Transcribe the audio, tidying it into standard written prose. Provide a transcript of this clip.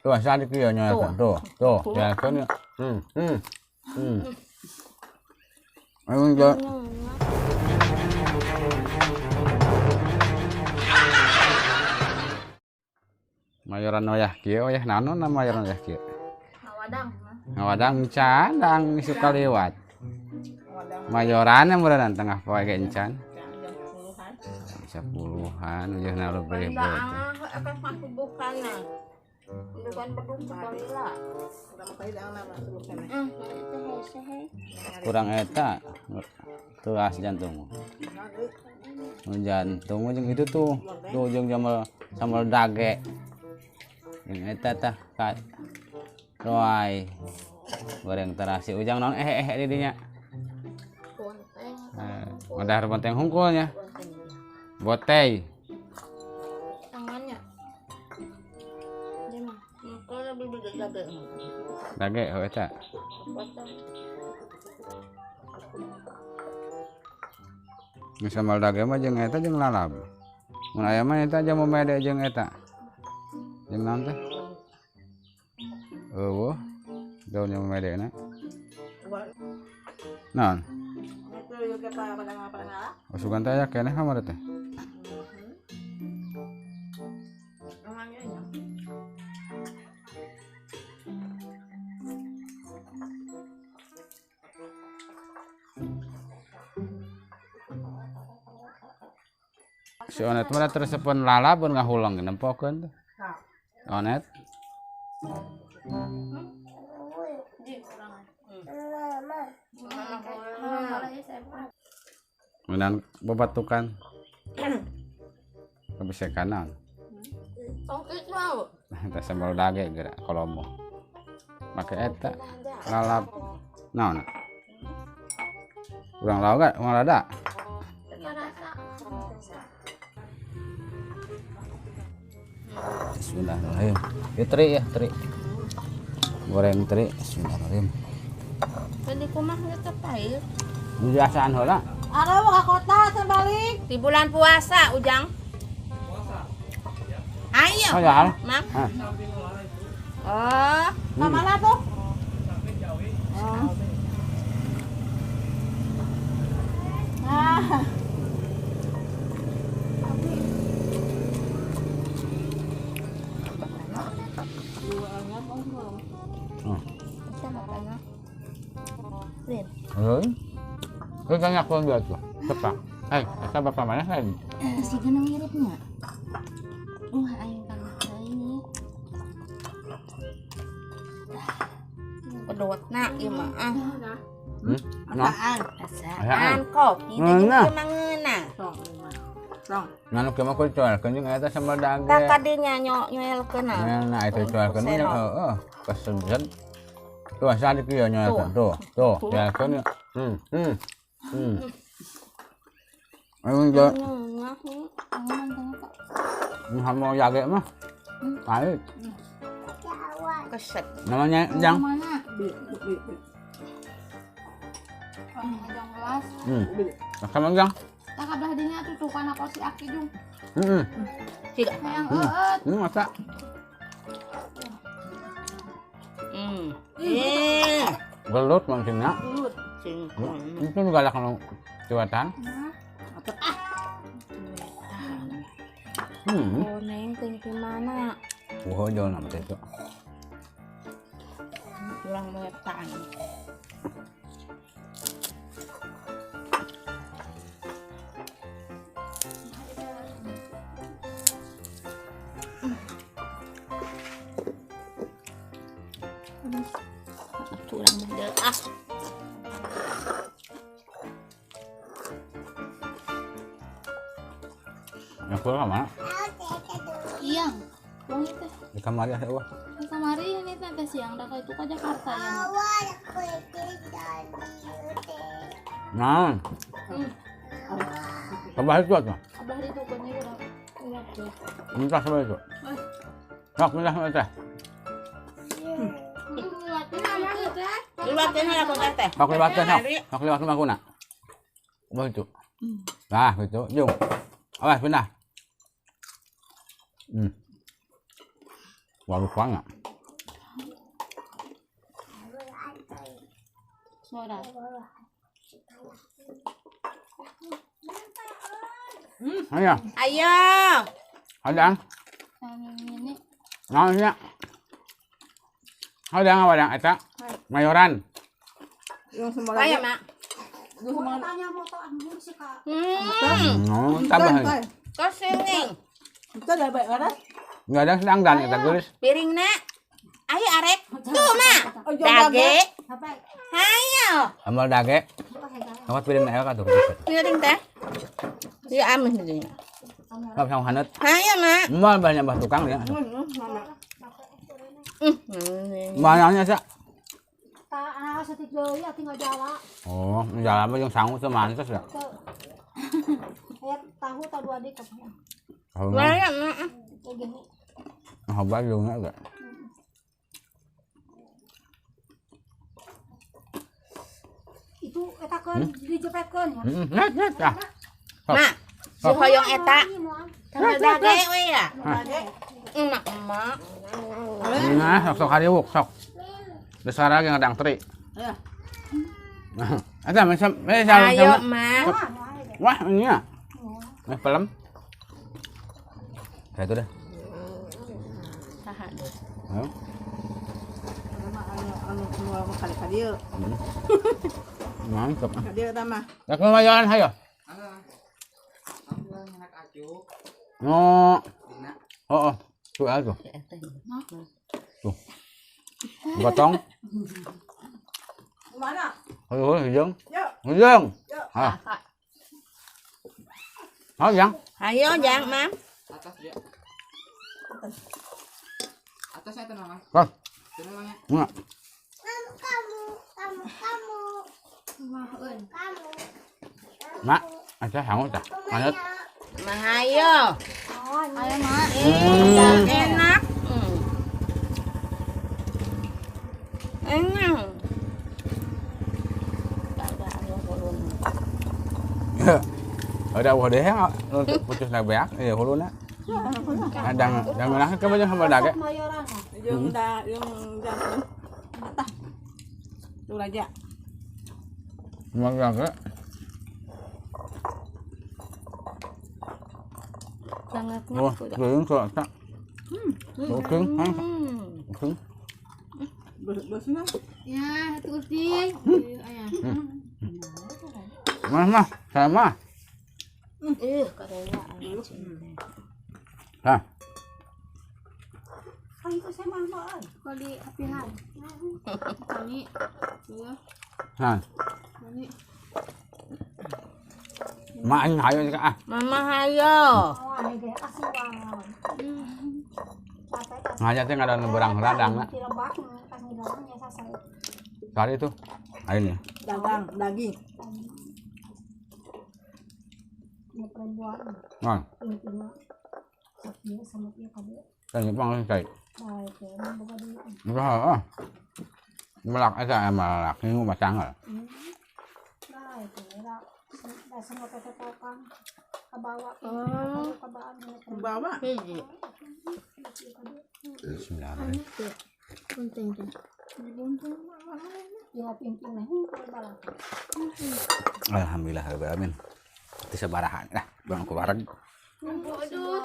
Tuh, sadik ieu nya tuh. Tuh, ya kan. Ayo enggak. Mayoran wayah kieu wayah naon na mayoran wayah kieu? Ngawadang. Ngawadang cadang suka lewat. Mayoran meureun tengah poe ge encan. 10-an ujungna lebih Benda ah, masubuhkanna. Bukan bedung sekolah. Kurang eta tuas jantung. Jantung jeung itu tuh, tuh jeung sambal dage. Jeung eta tah ka roai. Goreng terasi ujang naon di dinya. Bonteng. Udah bonteng hungkulnya. Botei. Tangannya. Dia mah kalau lebih dage. Dage oh eta. Geus sambal dage mah jeung eta jeung lalab. Mun aya mah eta jamu mede jeung eta. Jeung naon teh? Eueuh. Daun jamu medena. Naon? Oh, sugan teh aya keneh kamari teh. Si Onet mah tersepen lalabun ngahuleng nempokeun teh. Onet. Menang bebatukan. Bisa kanan. Tongkit mau. Teh sambal dage geura kolomo. Make eta lalap. Naon? Urang lauk gak? Urang lada. Bismillahirrahmanirrahim. Ini teri ya, teri. Goreng teri. Bismillahirrahmanirrahim. Tadi kumah geus pahit. Biasaan heula. Aduh, ke kota sebalik. Di bulan puasa, Ujang. Puasa. Ayo. Oh, ya. Mang. Oh, ke mana tuh? Oh. Ah. Heuh. Kan aku enggak tuh. Tepak. Eta bapak mana lain? Si gana miripnya. Wah, aing kana ini. Pedotna ieu mah ah. Nah. Asaan kopi teh jeung mangeuna. Nah, nu kieu mah kudu coelkeun jeung eta sambal dage. Tah kadinya nyoelkeun. Nah, itu coelkeun heeh, kesejen. Tuh, sadik ieu nyoelkeun. Tuh, tuh, coelkeun. Ayo enggak. Mau jage mah. Pahit. Keset. Namanya Jang. Mana? Jang gelas. Sama Jang. Tak kabelah dinya tuh tukana kursi aki jung. Heeh. Tidak. Yang eueut. Masak. Gelut mancingnya. Gelut. Itu galak kalau cuatan. Koneng teh gimana? Wah, jual nama itu. Kurang wetan. Kurang model ah. Yang kurang mana? Iya, uang itu. Di kamar ya, wah. Di kamar ini teh siang dah itu ke Jakarta ya. Nah. Abah itu apa? Abah itu kan ini udah. Minta sama itu. Sok minta sama teh. Liwatin lah kok teh. Sok liwatin sok. Sok liwatin mangkuna. Abah itu. Nah, gitu. Jung. Awas pindah. Waduh banget. Suara. Ayo. Ayo. Ada. Ini. Nah, ya. Ada apa eta? Mayoran. Ayo, Mak. Tambah. Ke sini. Itu ada baik ada? Enggak ada sedang dan eta gulis. Piring nak. Ayo arek. Tuh, Mak. Dage. Ayo. Sambal dage. Kamu piring nak ka tuh. Piring teh. Ya amin ini. Enggak sama hanet. Ayo, Mak. Mal banyak bah tukang ya. Banyaknya sih. Oh, jalan apa yang sanggup sama mantas ya? Tahu tahu dua adik katanya. Banyak, Mak. Hoba juga enggak? Itu eta kan dijepetkeun ya. Heeh, Mak, si hoyong eta. Sambal dage we ya. Emak, emak. Nah, sok-sok hariwuk sok. Besar lagi ngadang teri. Ya. Ada macam Ayo, Mak. Wah, ini ya. Nah, pelem. Kayak itu dah. Saha deh. Heeh. Anu anu kali kali. Mantap. Kali eta mah. Dak mau jalan hayo. Oh. Oh, oh. Tuh tuh. Tuh. Gotong. Mana? Ayo, hijau. Yuk. Hijau. Ah. Oh, yang. Ayo, Jang, Mam. Atas dia. Atasnya itu nama. Kok. Itu namanya. Kamu. Mak, aja hangut dah. Lanjut. Mahayo. Ayo, Mak. Enak. Enak. Ở đâu hồi đấy putus là bé thì hồi luôn á. Đang đang nói cái bao không đạt ấy. Yung da yung da. Atas. Tuh aja. Ngon cái. Sangat Ủa, sợ tak. Cứng, cứng. Bosnya. Ya, tuh sih. Mama, sama. Katanya. Hah. Itu saya mama. Kali apihan. Kami. Dua. Hah. Kami. Mak anh hayo juga ah. Mama hayo. Ngajak teh ada berang ladang lah. Cari itu. Ayo nih. Dagang, daging. Nah. Tanya melak aja melak ini mau sangal. Bawa. Bismillahirrahmanirrahim. Alhamdulillah rabbil alamin. Itu sabarahan lah, bang aku bareng. Aduh,